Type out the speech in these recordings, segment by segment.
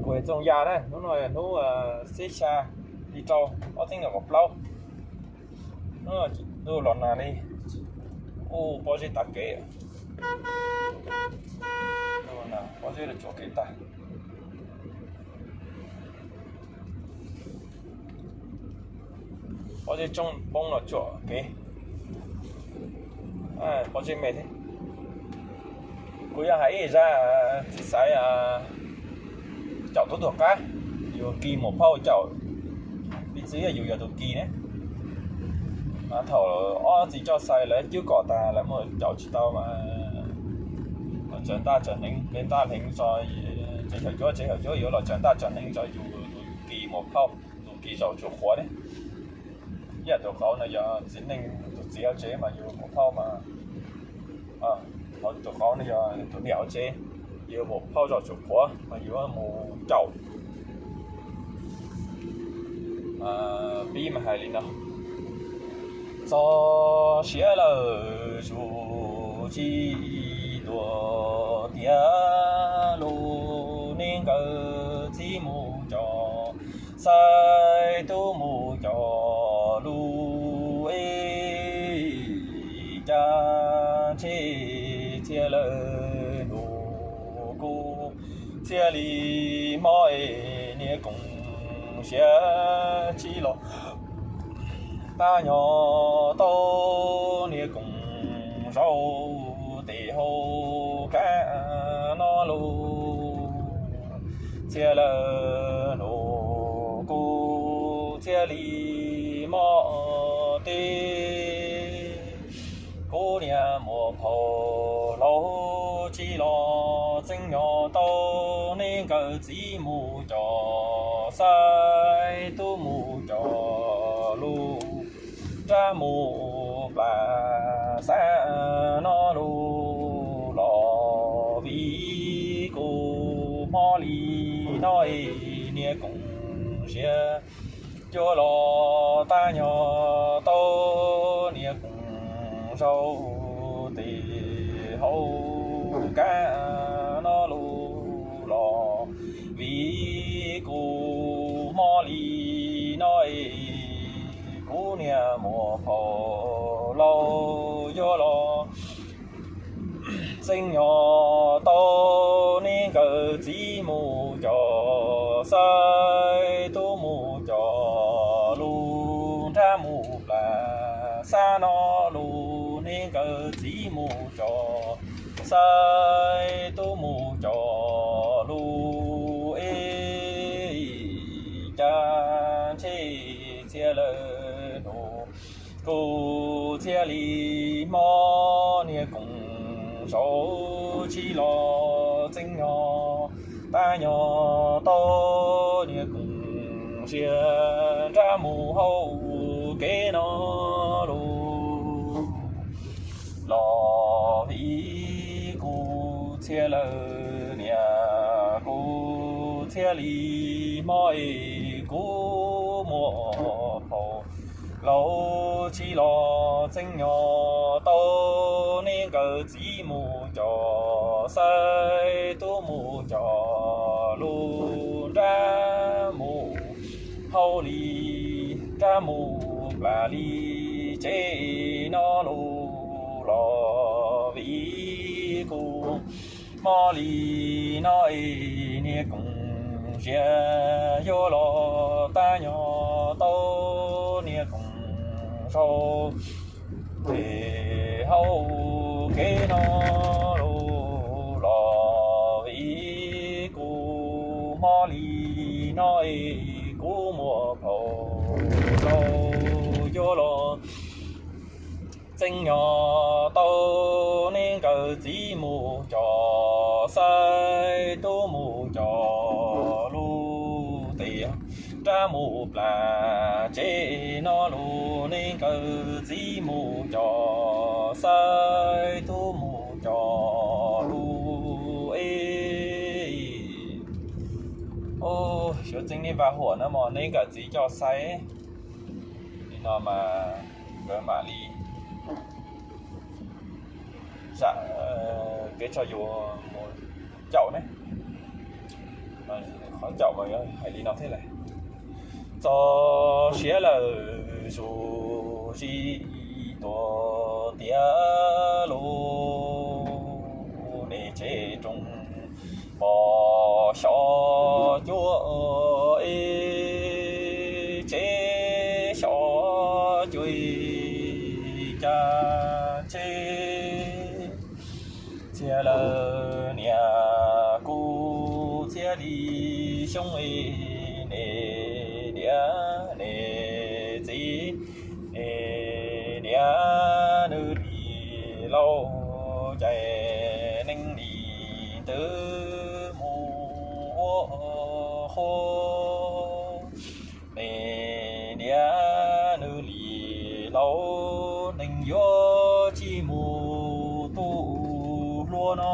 Kuv txooj ya na, hnub no hnub xiab xya, hli rau, ob txhiab kaum plaub. Hnub no ntuj los nag li, ub pob zeb tav kev. Pob zeb los tsuam kev tag. Pob zeb tsoob poob los tsuam kev. Pob zeb me thiab. Kuv yog hais ib zaj txiv xaiv caum tub tuag qab, yus kis muam phauj caum, piv txwv yog yus yog tus kis ne. Mas thaum ob txiv coj xais lawv cwb kom tas lawv mus caum tsis tau mas los tsaws ntaj tsaws hneev, ntaj hneev tso, tsev xyaum cuab tsev xyaum cuab yuav los tsaws ntaj tsaws hneev tso yus tus kis muam phauj, tus kis zaum tsum qhuav ne. Ib yam tus qauv no yog txiv neej tus txiv hauv tsev mas yus muam phauj mas, tus qauv no yog tus niam hauv tsev, yus muam phauj zaum tsum qhuav mas yuav mus caum. Pib mas hais li no: Txog siav lawm zus tsis tuag tiag, lub neej nkawd txiv mus cov xaiv, tub mus cov lus, ib cas ntshe txhiaj lawm nus kuv txhiaj li mob es niag koom siav tsis los tab nyo tau niag koom zaum tes hauv kab no lus, txhiaj lawm nus kuv txhiaj li mob teb. Kuv niag muam phauj laus tsis los txeeb nyo tau, neej nkawd txiv mus cov xaiv, tub mus cov lus, nrab mus plas xab no lus los vim kuv mob li no es niag koom siav yuav los tab nyo tau niag koom zaum tes hauv kab no lus los vim kuv mob li no es kuv niag muam phauj laus yuav los txeeb nyo tau, neej nkawd txiv mus cov xaiv, tub mus cov lus, nrab mus plas xab no lus, neej nkawd txiv mus cov xaiv, tub mus cov lus, ib cas ntshe txhiaj lawm nus kuv txhiaj li mob, niag koom zaum tsis los txeeb nyo, tab nyo tau niag koom siav nrab mus hauv kev no lus los vim kuv txhiaj lawm niam, kuv txhiaj li mob es kuv muam phauj laus tsis los txeeb nyo tau, neej nkawd txiv mus cov xaiv, tub mus cov lus, nrab mus hauv li, nrab mus plas li tsev no lus los vim kuv mob li no es niag koom siav yuav los tab nyo tau, niag koom zaum tes hauv kev no lus los vim kuv mob li no es kuv muam phauj laus yuav los txeeb nyo tau, neej nkawd txiv mus cov xaiv, tub mus cov lus tes, nrab mus plas tsev no lus, neej nkawd txiv mus cov xaiv, tub mus cov lus es. Xyov txeeb nej vaj huam na mog, neej nkawd txiv coj xaiv li no mas nkawd mam li zam kev tso yus mus caum ne. Qhov caum mas yog hais li no thiab lawm: Txo siav lawm zus zis tuag tiav lus, niam tsev roog pom xyov cuab ib, tsev xyov cuab ib, cas tsev txhiaj lawm niam kuv txhiaj li xyoob ib, niam niam niam txiv, niam niam nws li lauj, cais neeg li ntawd mus ua qhua. Niam niam nws li lauj, neeg yuav tsis mus tu hlua no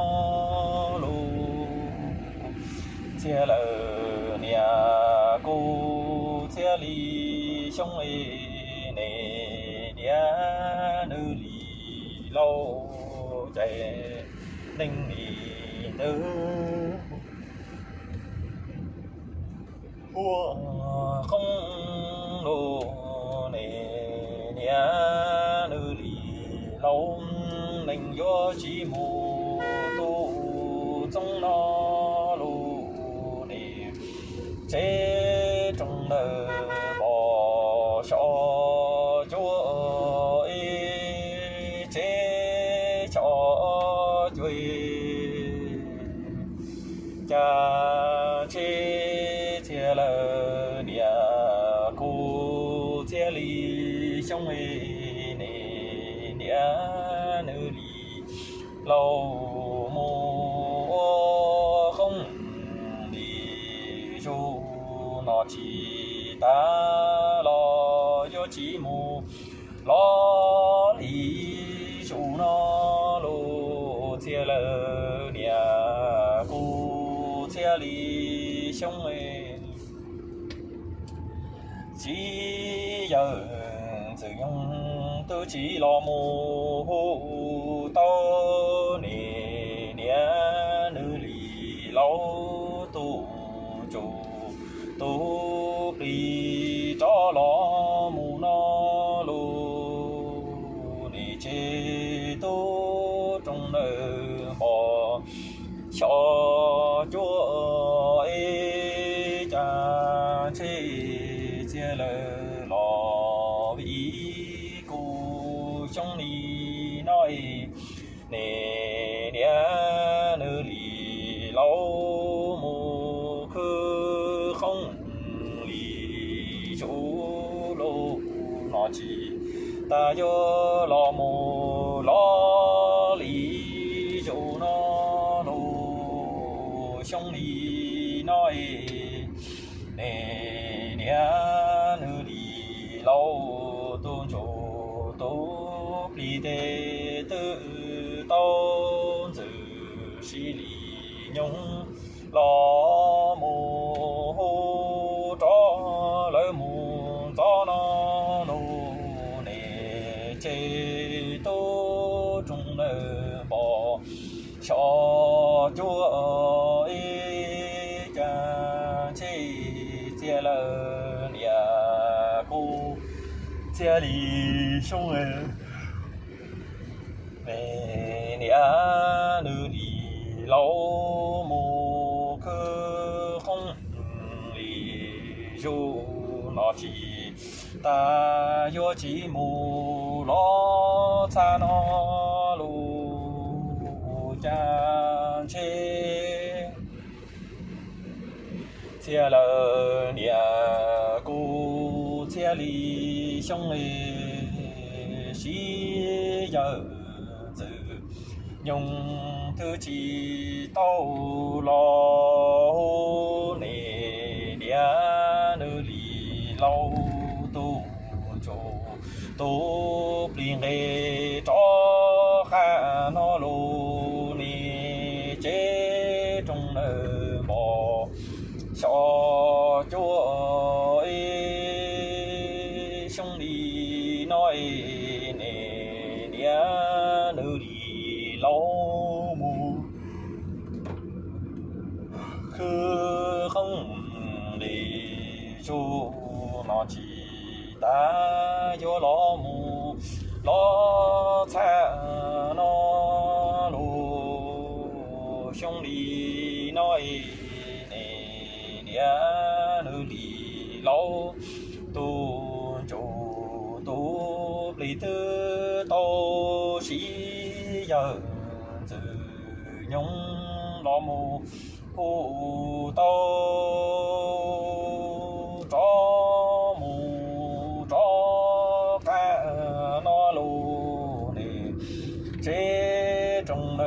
lus, txhiaj lawm niam kuv txhiaj li xyoob ib, niam niam nws li lauj, cais neeg li ntawd ua qoob lus, niam niam nws li lauj, neeg yuav tsis mus tu txoob no lus, niam tsev rooj ntawd pom xyov cuab ib, tsev xyov cuab ib, cas tsev txhiaj lawm niam kuv txhiaj li xyoob ib, niam niam nws li lauj, mus ua qoob li zus no tsis tas los yuav tsis mus los li zus no lus, txhiaj lawm niam kuv txhiaj li xyoob ib. Txiv yawg ntxwg nyoog twb tsis los mus hu tau niam niam nws li lauj, tus ntsuj tus plig rov los mus no lus, niam tsev tub rooj ntawd pom xyov cuab ib, cas tsev txhiaj lawm los vim kuv xyoob li no ib, niam niam nws li lauj, mus khwv qoob li zus lus no tsis tas yuav los mus los li zus no lus, xyoob li no ib, niam niam nws li lauj, tus ntsuj tus plig tes twb tau ntxwg si li nyoog los mus hu rov lawv mus ntxov no lus, niam tsev tub rooj ntawd pom xyov cuab ib, cas tsev txhiaj lawm niam kuv txhiaj li xyoob ib, niam niam nws li lauj, mus khwv qoob li zus no tsis tas yuav tsis mus los txha no lus, cas tsev txhiaj lawm niam kuv txhiaj li xyoob ib, txiv yawg ntxwg nyoog twb tsis tau los hu, niam niam nws li lauj, tus ntsuj tus plig nqes rov qab no lus, niam tsev rooj ntawd pom xyov cuab ib, xyoob li no ib, niam niam nws li lauj, mus khwv qoob li zug no tsis tas yuav los mus los txhaj no lus. Xyoo li no es ne niam nws li laus, tus ntsuj tus plig twb tau siv, yawg ntxwg nyoog los mus hu tau rov mus rov qab no lus. Niam tsev rooj ntawm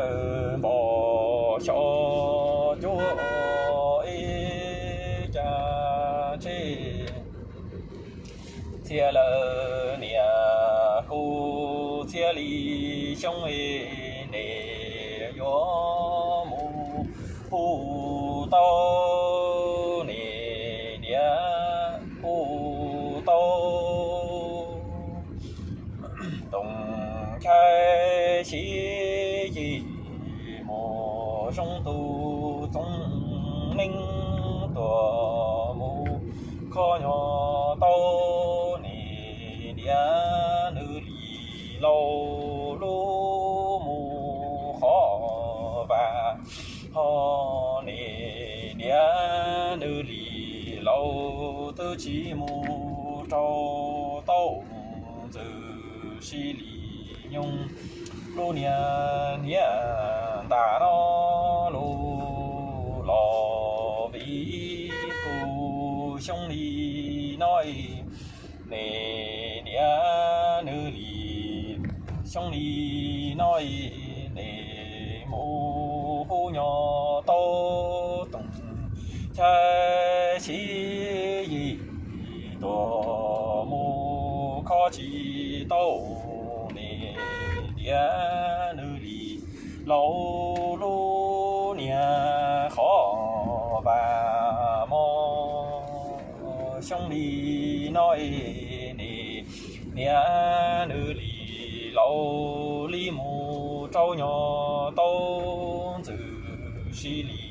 npog xyov cuab ib cas tsheb txhia lawm niam, kuv txhiaj li xyoo es ne yuav mus hu tau ne niam, hu tau Toom Nchai Siv Yim mus zoo tus txoov neeb tuaj mus kho nyo tau ne niam, nws li laus lub mus qhov vas ho ne niam, nws li laus twb tsis mus rau tau ntxwg si li nyoog lub niag niam ntas no lus los vim kuv xyoo li no es ne niam, nws li xyoo li no es ne mus hu nyo tau Toom Nchai Siv Yim tuaj mus kho tsis tau ne niam, nws li laus lub niag qhov vas mog. Xyoo li no es ne niam, nws li laus li mus rau nyo tau ntxwg si li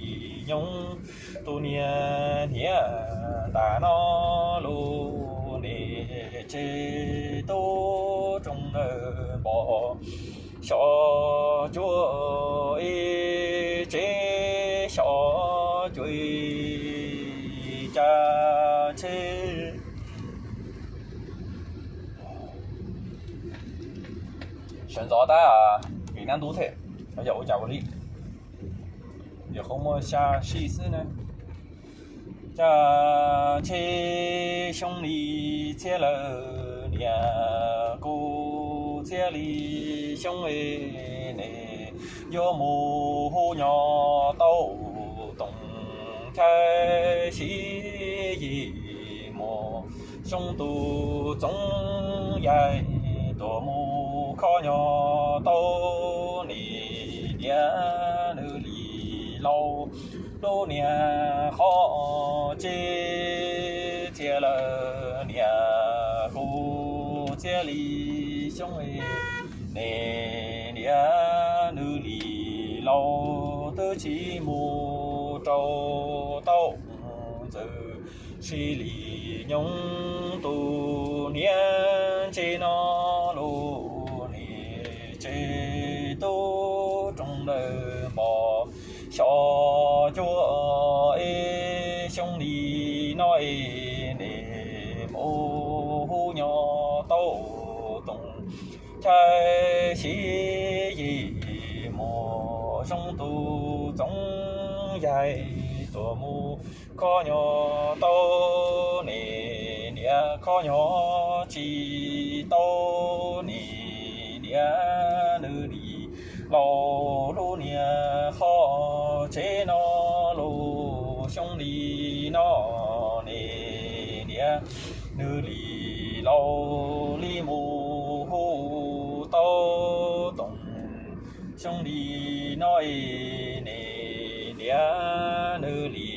nyoog tus niag niam ntas no lus. Niam tsev tub rooj ntawm npog xyov cuab ib tsev xyov cuab ib cas tsheb sawv ntxov tab vim nab ntub thiab, xyov yog ua cas ua li, yog qhov muaj xya sij xwb na. Cas tsheb xyoo li txhiab lawm niam, kuv txhiab li xyoo es ne yuav mus hu nyo tau Toom Nchai Siv Yim mus zoo tus txoov yaig tuaj mus kho nyo tau ne niam, nws li laus lub niag qhov tsev txhiab lawm niam, kuv txhiab li xyoo es ne niam, nws li laus twb tsis mus rau tau ntxwg si li nyoog tus niag ntse no lus. Niam tsev tub rooj ntawm npog xyov cuab ib xyoo li no es ne mus hu nyo tau Toom Nchai Siv Yim mus zoo tus txoov yaig tuaj mus kho nyo tau ne niam, kho nyo tsis tau ne niam, nws li laus lub niag qhov tsev no lus. Xyoo li no ne niam, nws li laus li mus hu tau Toom. Xyoo li no es ne niam, nws li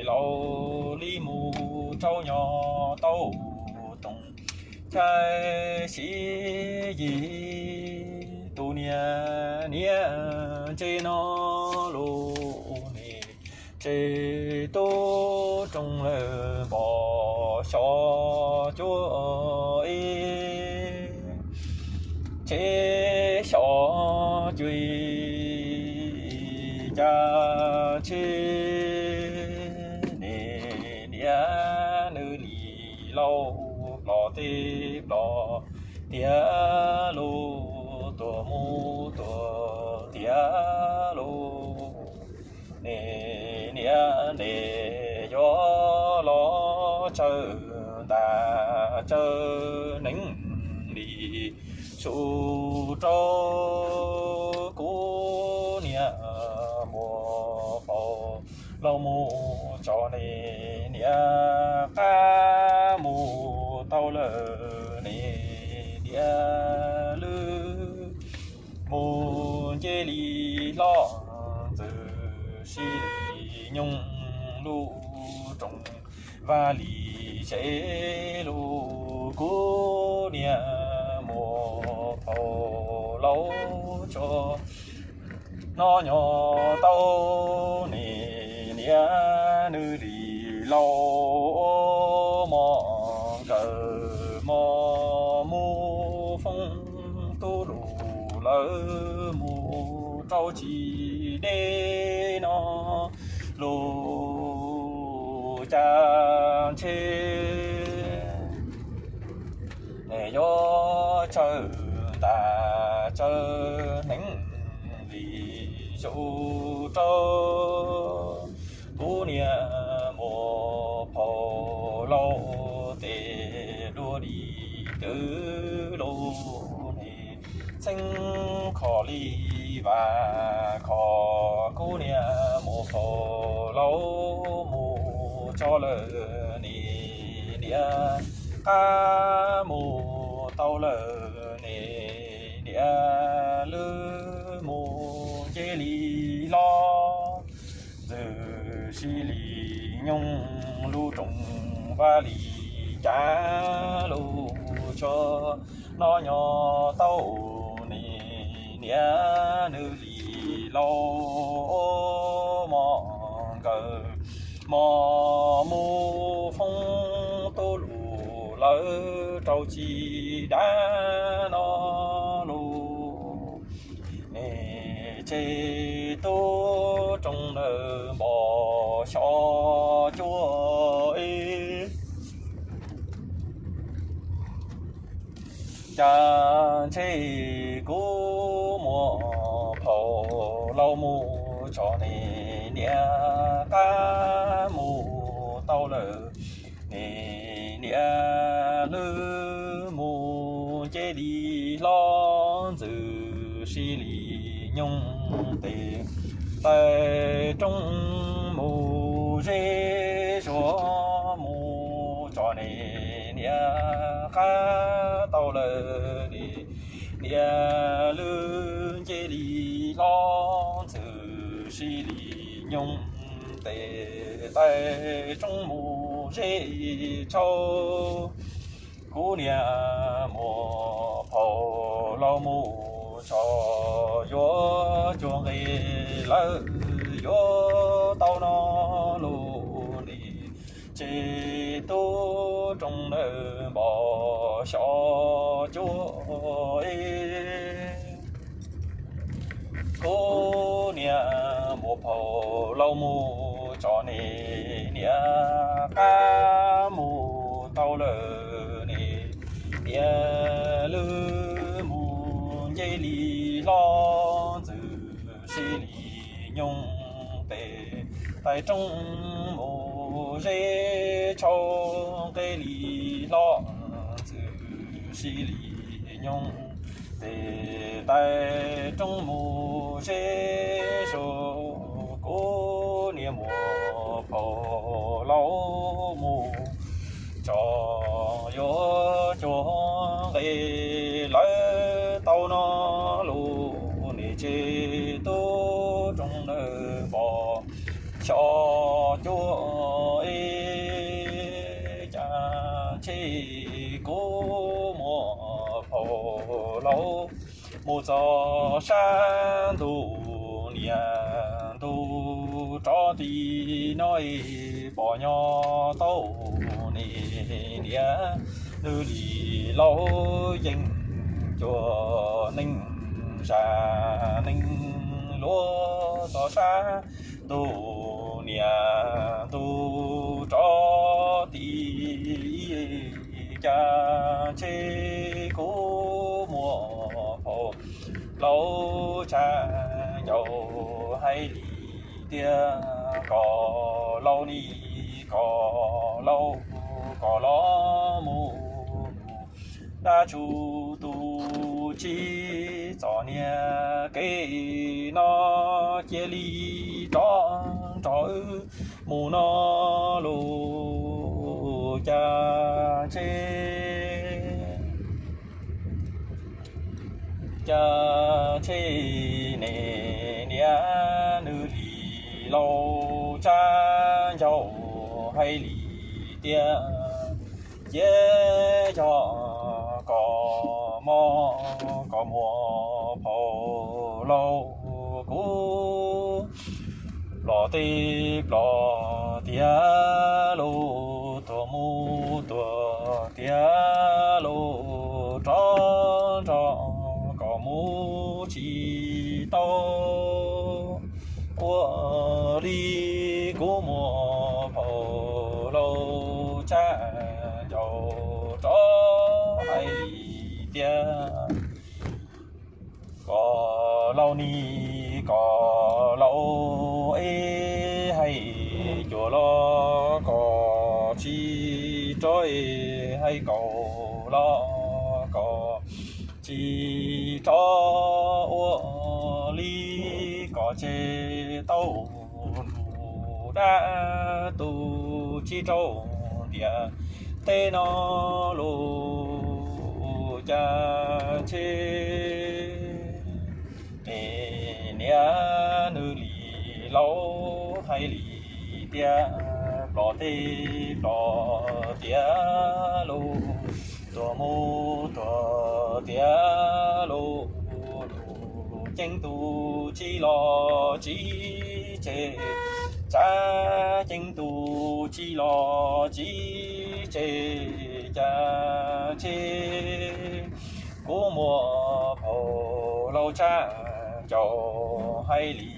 laus li mus rau nyo tau Toom Nchai Siv Yim tus niag niam ntse no lus. Niam Ces tub rooj lawm npog xyov cuab ib, ces xyov cuab ib, cas tsis ne niam nws li lauj, plos teb plos tiag lauj, tuag mus tuag tiag lauj. Ne niam ne yuav los tsawg ntas tsawg hneev li su rau kuv niam muam phauj laus mus tso ne niam qab mus tau lawm ne niam lwb mus nce li hlob ntxwv si li nyoog lub rooj vaj li tsev lub kuv niam muam phauj laus tso no nyob tau ne niam nws li lauj, mos nkawd mos mus foob tub lus lawv mus rau tsis deb no lus cas ntshe ne yuav tsawg ntas tsawg hneev li su rau kuv niam muam phauj laus tes dua li twb lus ne txheeb kho li vas kho kuv niam muam phauj laus mus tso lawm ne niam qab mus tau lawm ne niam lwb mus nce li hlob ntxwv si li nyoog lub rooj vaj li cas lus tso no nyob tau ne niam nws li lauj, mos nkawd mos mus foob tub lus lawv rau tsis deb no lus ne tsis tub rooj lawm npog xyov cuab ib, cas ntshe kuv muam phauj laus mus tso ne niam qab mus tau lawm ne niam lwb mus nce li hlob ntxwv si li nyoog tes tais roob mus zej zuag mus tso ne niam qab tau lawm ne niam lwb nce li hlob ntxwv si li nyoog tes tais roob mus zej tshauv kuv niam muam phauj laus mus tso yuav cuag nqe lawv yuav tau no lus ne tsis tub rooj lawm npog xyov cuab ib, kuv niam muam phauj laus mus tso ne niam qab mus tau lawm ne niam lwb mus nce li hlob ntxwv si li nyoog tes tais roob mus zej tshauv nqe li hlob ntxwv si li nyoog tes tais roob mus zej zuag kuv niam muam phauj laus mus tso yuav cuag nqe lawv tau no lus ne tsis tub rooj lawm npog xyov cuab ib, cas ntshe kuv muam phauj laus mus txog sab ntuj niam ntuj rov Tim no pom nyob tau ne niam, nws li laus yeej cuag neeg zam neeg luag tog sab, tus niam tus tsov tim ib, cas ntshe kuv muaj phauj laus tshaj ncaus hais li tiag, kom laus ni kom laus, kom los mus dab tsuj tus tsis txom niag kev no, cia li rov nrog wb mus no los, cas ntshe, cas ntshe ne niam, nws li laus tshaj ncaus hais li tiag, cia yog kom mog kom muaj phauj laus, kuv plos teb plos tiag lauj, tuag mus tuag tiag lauj, rov nrog kom mus tsis tau ua li, kuv muaj phauj laus tshaj ncaus rov hais li tiag, kom laus ni kom laus, es hais cuag los kom tsis rov, es hais kaus los kom tsis rov ua li, kom tseg tau nus dab tus tsis rau ntiaj teb no los, cas ntshe ne niam, nws li laus hais li tiag, plos teb plos tiag lauj, tuag mus tuag tiag lauj, ceeb tus tsis los tsis tseg, tshav ceeb tus tsis los tsis tseg, cas ntshe kuv muaj phauj laus tshaj ncaus hais li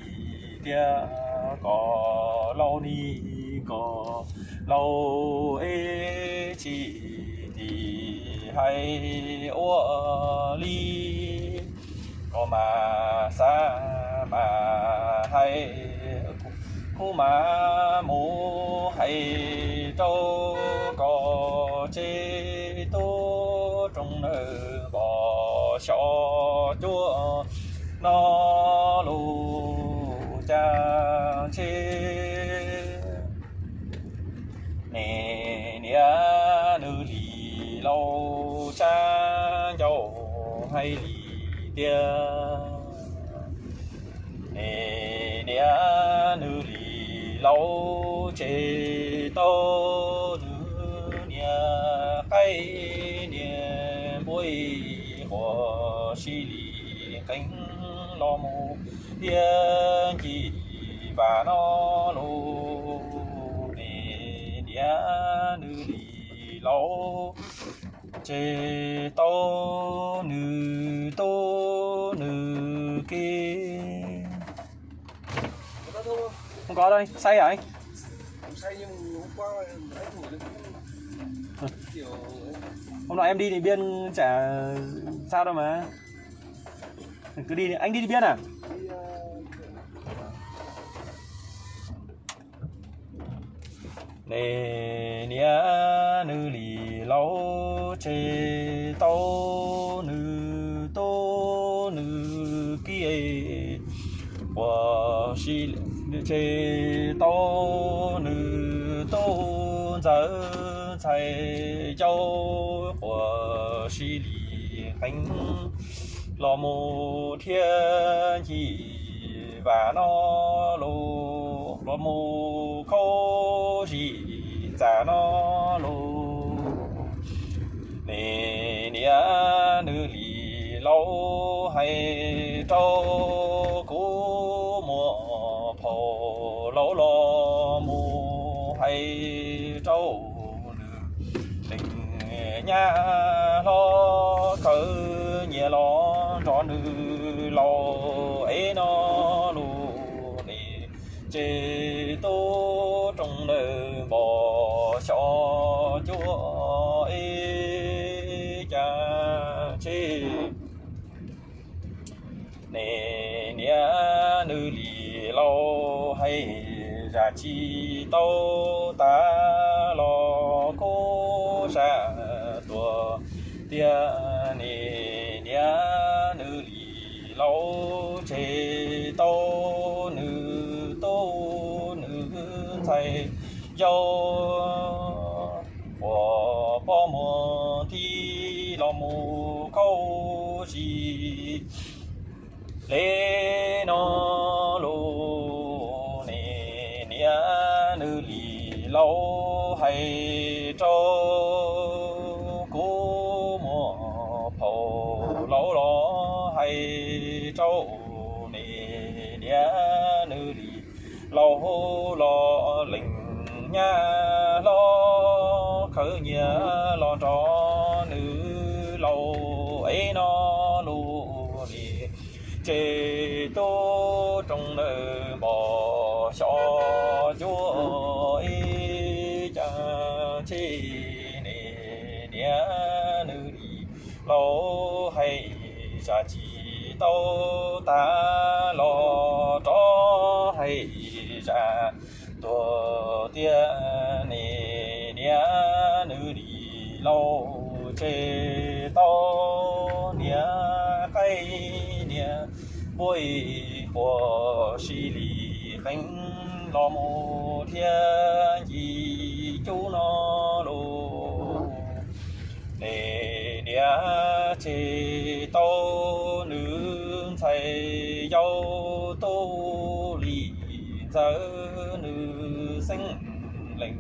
tiag, kom laus ni kom laus, es tsis tim hais ua li, kom mas xav mas hais, kuv mas mus hais rau kom tseg tub roob nawb, npog xyov cuaj no los, cas ntshe ne niam, nws li laus tshaj ncaus hais li tiag, ne niam, nws li laus tseg tau nws niag qaib niag npua, quas sib li qeeb los mus thiab ncig vas no los, ne niam, nws li laus tseg tau nws tub nws kiv. Không có đâu, anh. Sai hả anh? Hôm nay em đi Điện Biên chả sao đâu mà. Cứ đi, anh đi Điện Biên à? Ne niam, nws li laus tseg tau nws tub nws kiv, quas sib tseg tau nws tub ntxawg ntxhais yau, quas sib li qeeb los mus thiab ncig vas no los, los mus khaub zim txaj no los, ne niam, nws li laus hais rau kuv muaj phauj laus los hais rau nws, leej nyab hlob khawv nyias los nrog nws laus es no lus ne, ces tub rooj ntawd npog xyov cuab ib cas tsheb ne, niam nws li laus hais zam tsis tau tas los kuj sab tuag tiag ne, niam nws li laus tseg tau nws tub nws ntxhais yau, uas poj muag thiaj los mus khaub zig li no lus ne, niam nws li laus hais rau kuv muam phauj laus los hais rau ne, niam nws li laus los leej nyab hlob khawv nyias los nrog nws laus es no lus ne, ces tub rooj ntawd npog xyov cuab ib cas tsheb ne, niam nws li laus hais zam tsis tau tas los rov hais zam tuag tiag ne, niam nws li laus tseg tau niam qaib niam npua ib puas si li qees los mus thiab ncig cub no lus ne, niam tseg tau nws ntxhais yau tub li ntxawm nws xeeb leej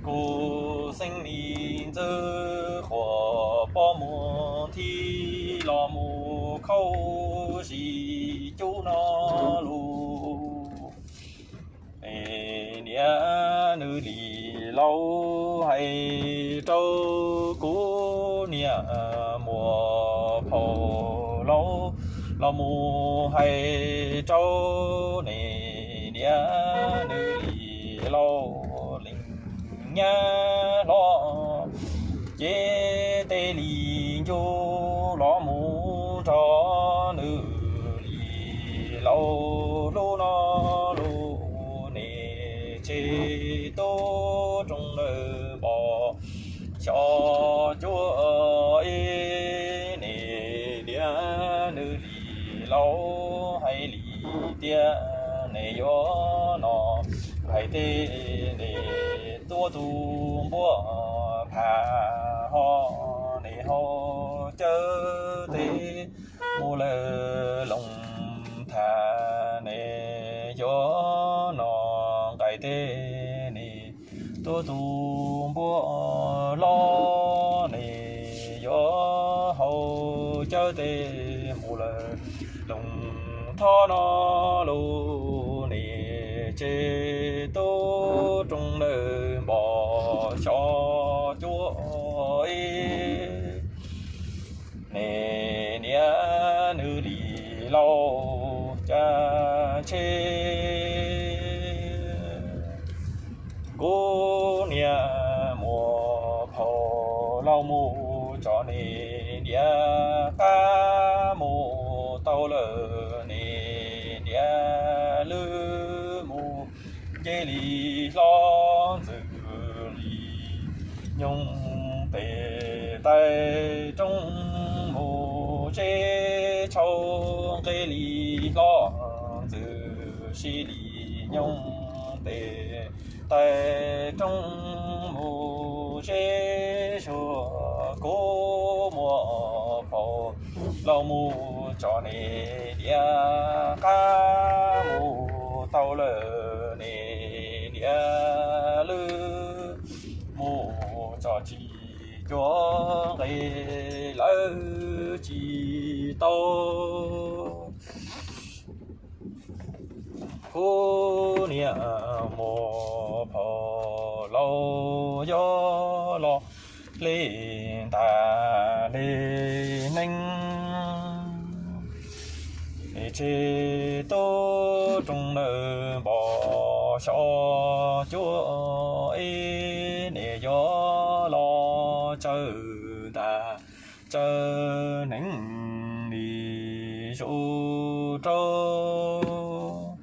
kuv xeeb li ntxwb, quas poj muag thiaj los mus khaub zig cub no lus ne, niam nws li laus hais rau kuv niam muam phauj laus los mus hais rau ne, niam nws li laus leej nyab hlob ces tej li ncu los mus nrog nws li laus hlub no lus ne, tseg tub rooj ntawd npog xyov cuab ib ne, niam nws li laus hais li tiag ne, yuav no hais tej ne, tuav tus npua phaj ho ne, ho cawv tes mus lawm loos thaj ne, yuav no nqaim tes ne, tuav tus npua hlob ne, yuav hau cawv tes mus lawm loos thoj no lus ne, tseg tub rooj ntawd npog xyov cuab ib ne, niam nws li laus cas tseg kuv niam muam phauj laus mus tso ne, niam qab mus tau lawm ne, niam lwb mus nce li hlob ntxwm li nyoog tes taw roob mus zeb tshauv nqe li hlob ntxwm si li nyoog tes taw roob mus zeb zuag kuv muam phauj laus mus tso ne, niam qab mus tau lawm ne, niam lwb mus tso tsis cuab nqe lawm tsis tau. Kuv niam muam phauj yog los li ntag li neej. Tseg tub rooj nawb npog xyov cuab ib, nim yog los tsawg ntag tsawg neej li zuj rau.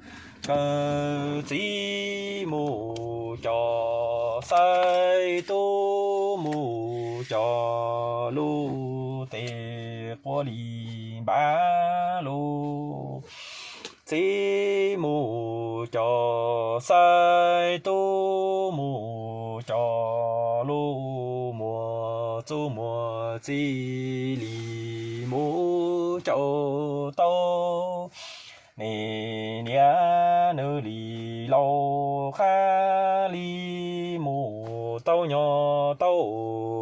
Kawg txiv mus cog xaiv, tub mus cog lub, tes quaj li npab lug. Txiv mus cog xaiv, tub mus cog lub, muag txuj muag txij li mus caum tau. Niam niam nws li laus qab li mus tau nyob tau,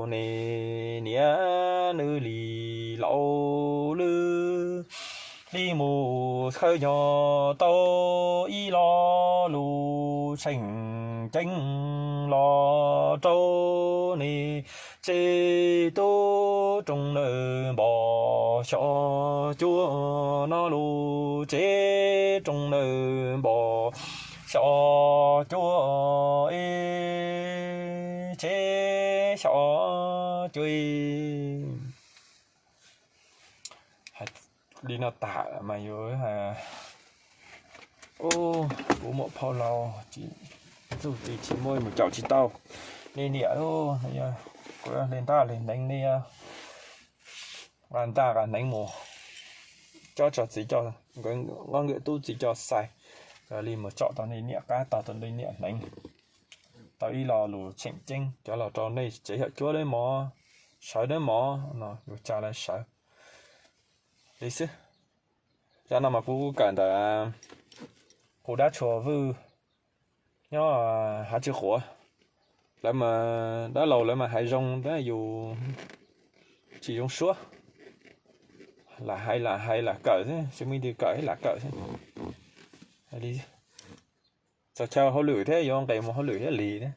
niam niam nws li laus lwj li mus khawb nyob tau ib lo lus tseem ceeb los rau ne. Tseg tub rooj nawb npog xyov cuab no lus, tseg rooj nawb npog xyov cuab ib, tseg xyov cuab ib. Li no tas mas yuav, kuv muam phauj laus txuj ti tsis muaj mus caum tsis tau. Nej niam, kuv hle ntaj hle hneev, nej nqa ntaj nqa hneev mus cob tso txiv, nkawd nqob nkawd tub txiv cov xais, li mus tsom tau nej niam qab, tau tau nej niam hneev, tau ib lo lus tseem ceeb cov los rau nej tsev yam cuab dawb mov, sawv dawb mov no yuav tsa lawv sawv li xwb. Zaj no mas kuv kawm ntawm qus dab tshua vwj nyob Hav Tsw Quav. Lawv mas dab laug lawv mas hais zoo tab yus tsis zoo suab, lam hais lam hais lam kawm xwb, tsis muaj ib tug kawm lam kawm xwb. Txaus chaw hauj lwm thiab yuav nqes mus hauj lwm thiab li thiab.